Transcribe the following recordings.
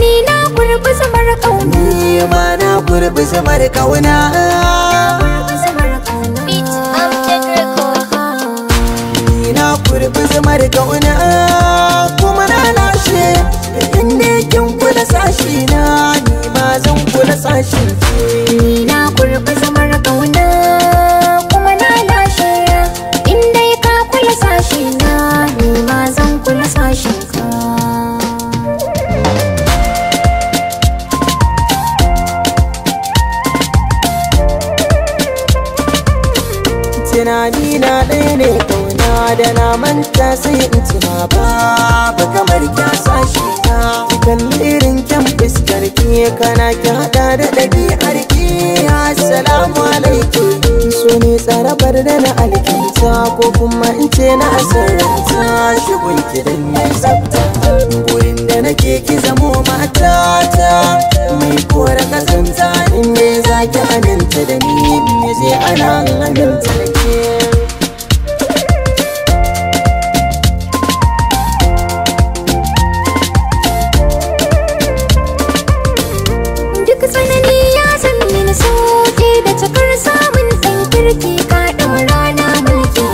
Ni na kurbi zamar kauna. Ni ma na kurbi zamar kauna. Ni na kurbi zamar kauna kuma na lashe. Inda kin kula sashi na, ni ma zan kula sashin ki. Ni na kurbi zamar kauna kuma na lashe. Inda ka kula sashi na, ni ma zan kula sashin ka. Tunani na ɗaya ne kauna da na manta sai in tuna babu kamar kya sashi na. Ki kalli irin kyan fuskar ki, kana ki haɗa da ɗabi'ar ki. Assalamu alaikum. So ne tsarabar da na alkinta ko kuma in ce na asararta. Shigun ki dan ya tsafta, gurin da nake ki zamo matata. Mai kora kazanta in ne za ki aminta da ni, me zai ana aminta da ke. Duk tsanani ya zan mini sauƙi da cikar samun ɗan kirki ka ɗaura na mulki.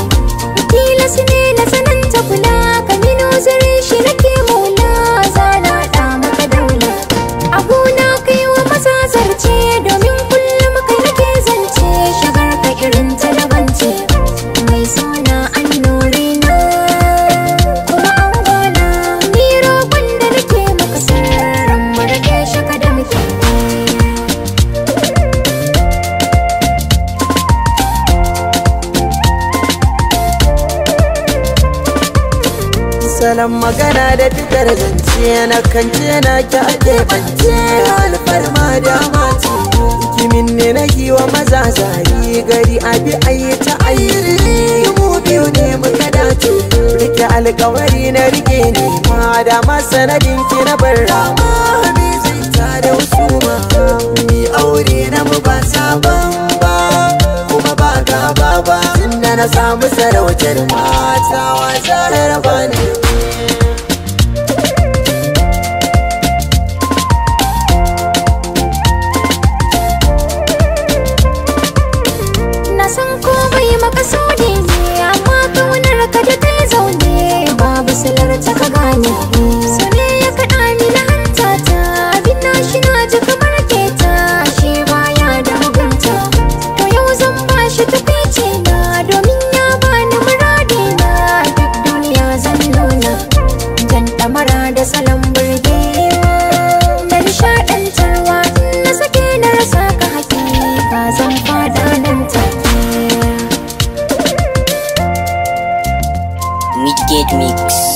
Tilas ne na tsananta kula ka mino zare shi nake maula zana ɗa maka daula. Abuna kai wa maza zarce domin kullum kai nake zance shigar ka irin ta daban ce. Mai suna annuri na kuma angona ni roƙon da nake maka sirrin mu rike shi ka da muke. Salon magana da fitar zance na kance na ki ake bance alfarma da mati. Kimin ne na giwa maza zari gari abi ayi ta ayi mu biyu ne muka dace. Rike alkawari na rike ne ma da masanadin ki na bar rama. Mi zai ta da husuma mi aure na mu ba sabon ba kuma ba gaba ba. Tunda na samu sarautar mata wa zarar bani. Na san komai makasudi ne amma kaunar ka da ta zaune babu silar ta ka gane. So ne ya kaɗa ni na hanta ta abin na shi na ji kamar keta shi baya da mugunta. To yau zan ba shi tukwici na domin ya bani muradi na duk duniya zan nuna. Jan ɗamara da salon burgewa da nishaɗantarwa in na sake na rasa ka hakika zan faɗa nan take. Midgate Mix.